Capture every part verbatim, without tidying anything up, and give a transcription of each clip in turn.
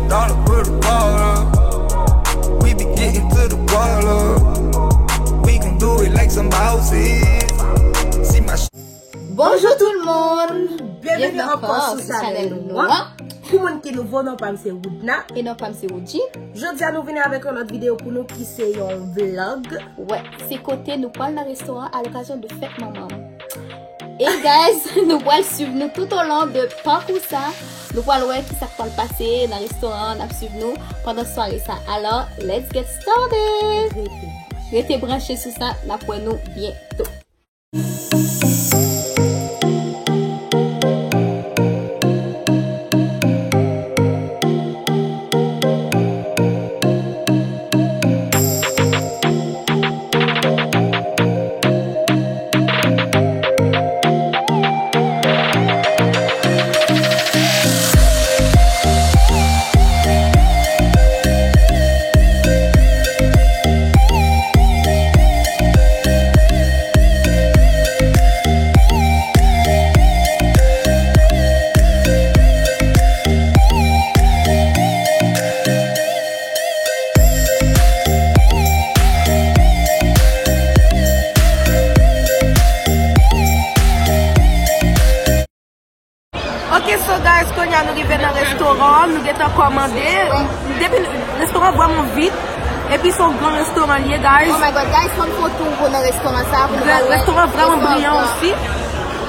Dollar for the water. We be getting to the water. We gon' do it like some bosses. See my sh- Bonjou tout moun! Byenveni ankò sou chanèl nou an. Pou moun ki nouvo, non pa m se Woodna. E non pa m se Woodjine. Jodi a nou vini avèk yon lòt videyo pou nou ki se yon vlog. Wè, se kote nou pral nan restoran a lokazyon de fèt manman m. E guys, nou pral swiv nou tout au long de pakou sa. Nou pral wè kisa k pral pase nan restoran an, n ap swiv nou pandan sware sa. Alò, let's get started! Rete branche sou sa, n ap wè nou byento. Ok, so guys, kounye a nou rive nan restoran, nou gentan kòmande. Depi restoran vrèman vit, epi se yon gran restoran li ye, guys. Oh my God, guys, fò n fè yon tou nan restoran sa pou nou wè. Restoran vrèman briyan osi.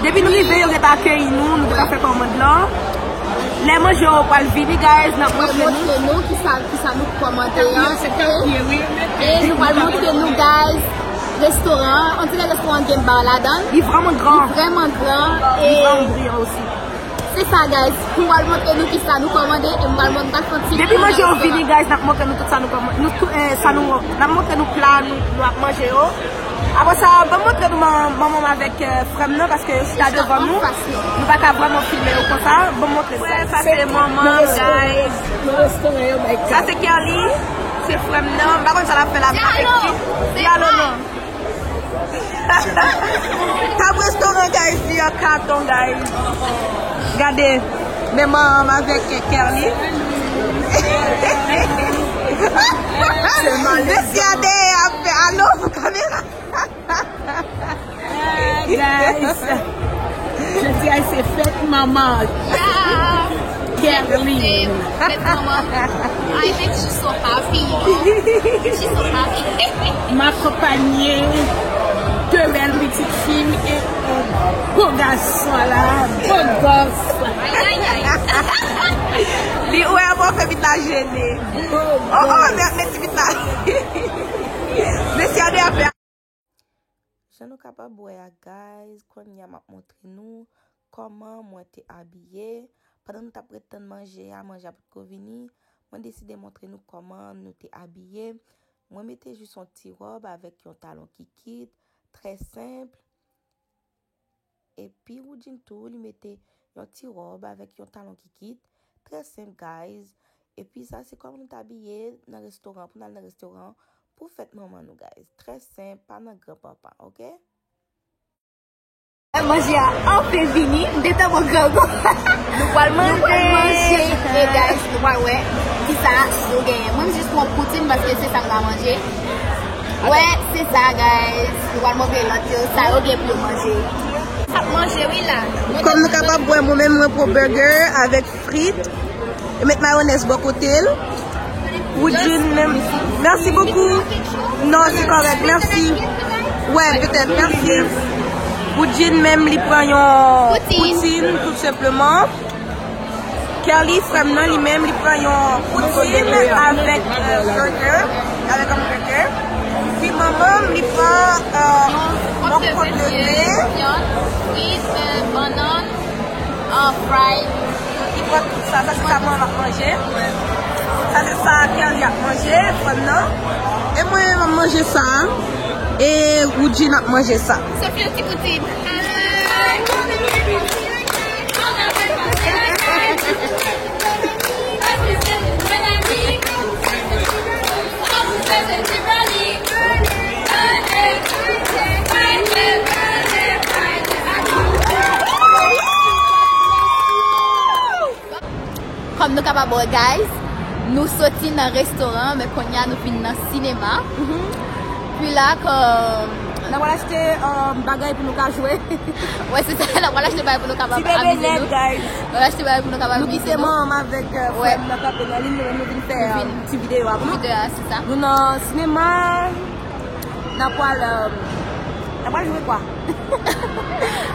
Depi nou rive, yo gentan akeyi nou, nou gentan fè kòmand lan. Lè manje yo pral vini, guys, n ap montre nou. Montre nou kisa, kisa nou kòmande an. E nou pral montre nou, guys, restoran an. On dirait restoran an gen bar ladan l. Li vrèman gran. Li vrèman gran. Li vrèman briyan osi. Se sa, guys. M pral montre nou kisa nou kòmande e m pral montre nou ti. Depi manje yo vini, guys, n ap montre nou tout sa nou kòmande. Nou tou, eh, sa nou, n ap montre nou pla nou, nou ap manje yo. Apre sa, ban m montre nou man-, manman m avèk, eh, frè m nan, paske yo chita devan nou. Nou pa ka vrèman filme yo konsa. Ban m montre nou. Sa se manman m, guys. Sa se Kerly, se frè m nan. M pa konn sa l ap fè la, men l ap ekri. Di alo non. Tab restoran, guys, li an katon, guys. Gade, men manman m avèk Kerly. Mesye a dèyè ap fè alo pou kamera. Ah, guys. Jodi a se fèt manman. Yeah. Kerly. Fèt manman. I think she's so happy. She's so happy. M akonpanye de bèl pitit fi m e yon bon gason la, bon gòs. Ay, ay, ay. Li wè mwen fè pitit la jene. Oh, oh, men, men ti pitit la. Mesye a de afè. Jan nou kapab wè a, guys, kounye a m ap montre nou kòman mwen te abiye. Pandan nou t ap ret tann manje a, manje a potko vini, mwen deside montre nou kòman nou te abiye. Mwen mete jis yon ti wòb avèk yon talon kikit, trè senp. Epi Woodjine tou, li mete yon ti wòb avèk yon talon kikit. Trè senp, guys. Epi sa se kòman nou t abiye nan restoran, pou n al nan restoran pou fèt manman nou, guys. Trè senp, pa nan gran panpan, ok? Manje a anfen vini, m te tankou grangou. Nou pral manje. Nou pral manje, e guys, nou pral wè kisa nou genyen. Mwen, m jis pran poutine paske se sa m ka manje. Wè, se sa, guys. Nou pral montre lòt yo sa yo gen pou yo manje. Sa ap manje, wi, la. Kòm nou kapab wè, mwen menm, mwen pran burger avèk frit. E met mayonèz bò kote l. Woodjine menm. Merci beaucoup. Non, c'est correct. Merci. Ouais, peut-être. Merci. Woodjine menm, li pran yon poutine, tout simplement. Kerly, frè m nan, li menm, li pran yon poutine avèk, euh, burger, avèk hamburger. Pi manman m, li pran, euh, yon kòk leve. Yon kòk leve, vyann, frit, euh, bannann, euh, fry. Li pran tout sa. Sa se sa manman m ap manje. Sa se sa Kerly ap manje, frè m nan. E mwen, m ap manje sa. E Woodjine ap manje sa. Sòf yon ti poutine. Kòm nou kapab wè, guys, Nou soti nan restoran, men kounye a nou vin nan sinema. Pi la, kòm N a pral achte, um, bagay pou nou ka jwe. Wè, se sa, n a pral achte bagay pou nou kapab amize nou. Ti bebe nèt, guys. N a pral achte bagay pou nou kapab amize nou. Nou kite manman m avèk, uh, frè m nan kanpe nan liy, nou menm nou vin fè, um, ti videyo a pou nou. Videyo a, se sa. Nou nan sinema, n a pral, um, n a pral jwe kwa?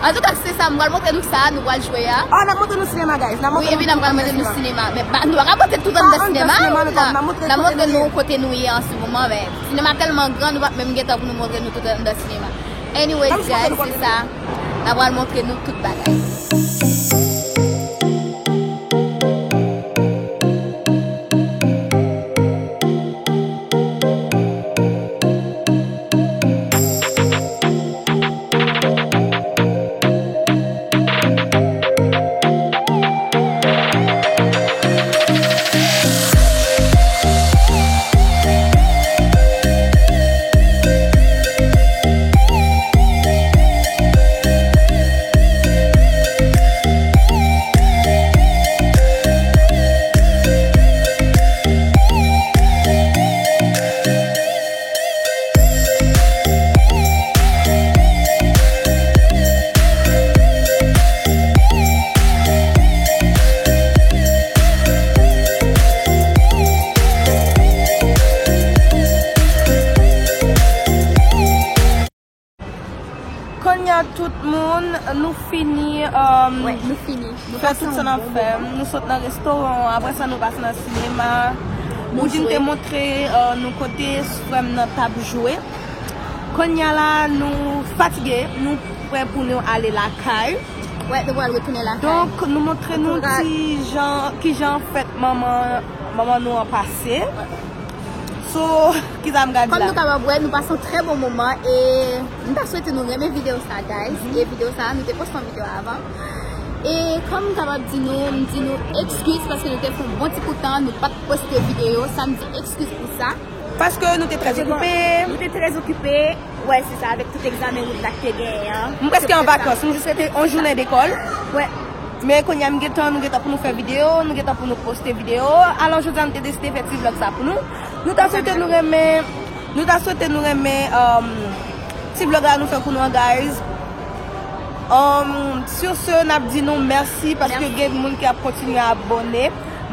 Antouka, se sa, m pral montre nou sa, nou pral jwe a. Oh, n ap montre nou sinema, guys. N ap montre nou tout anndan sinema. Wi, epi n ap pral montre nou sinema. Men pa, nou pa ka montre tout anndan sinema. N a montre nou kote nou ye an se moman, men sinema tèlman gran, nou p ap menm gen tan pou nou montre nou tout anndan sinema. Anyways, guys, se sa. N a pral montre nou tout bagay. Kounye a tout moun, nou fini, um, fè tout sa n ap fè. Nou sot nan restoran, apre sa nou pase nan sinema. Ou di m te montre, uh, nou kote frè m nan t ap jwe. Kounye a la, nou fatige, nou prè pou nou ale lakay. Wè, nou pral retounen lakay. Donk, nou montre nou ti jan, kijan fèt manman, manman nou an pase. So, kisa m ka di la? Kòm nou kapab wè, nou pase yon trè bon moman e m ta swete nou renmen videyo sa, guys. E videyo sa, nou te poste yon videyo avan. E kòm m kapab di nou, m di nou ekskiz paske nou te fè yon bon ti kout tan, nou pa t poste videyo, sa m di ekskiz pou sa. Paske nou te trè okipe. Nou te trè okipe. Wè, se sa, avèk tout egzamen wout la ki te genyen an. M prèske an vakans, m jis rete yon jounen dekòl. Wè. Men kounye a m gentan, nou gentan pou nou fè videyo, nou gentan pou nou poste videyo. Alò, jodi a, m te deside fè ti vlòg sa pou nou. Nou ta swete nou renmen, nou ta swete nou renmen, um, ti vlòg la nou fè pou nou an, guys. Um, sur ce, n ap di nou mèsi paske gen moun ki ap kontinye abòne.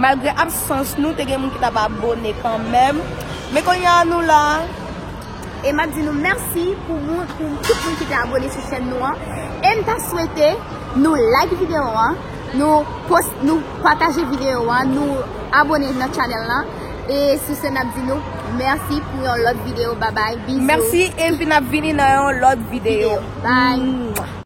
Malgre absans nou, te gen moun ki t ap abòne kanmenm. Men kounye a nou la. E m ap di nou mèsi pou moun, pou tout moun ki te abòne sou chèn nou an. E m ta swete nou like videyo an, nou post, nou pataje videyo an, nou abòne nan channel lan. E sou se, n ap di nou mèsi pou yon lòt videyo. Babay, bizou. Mèsi, epi n ap vini nan yon lòt videyo. Videyo. Bye. Mwah.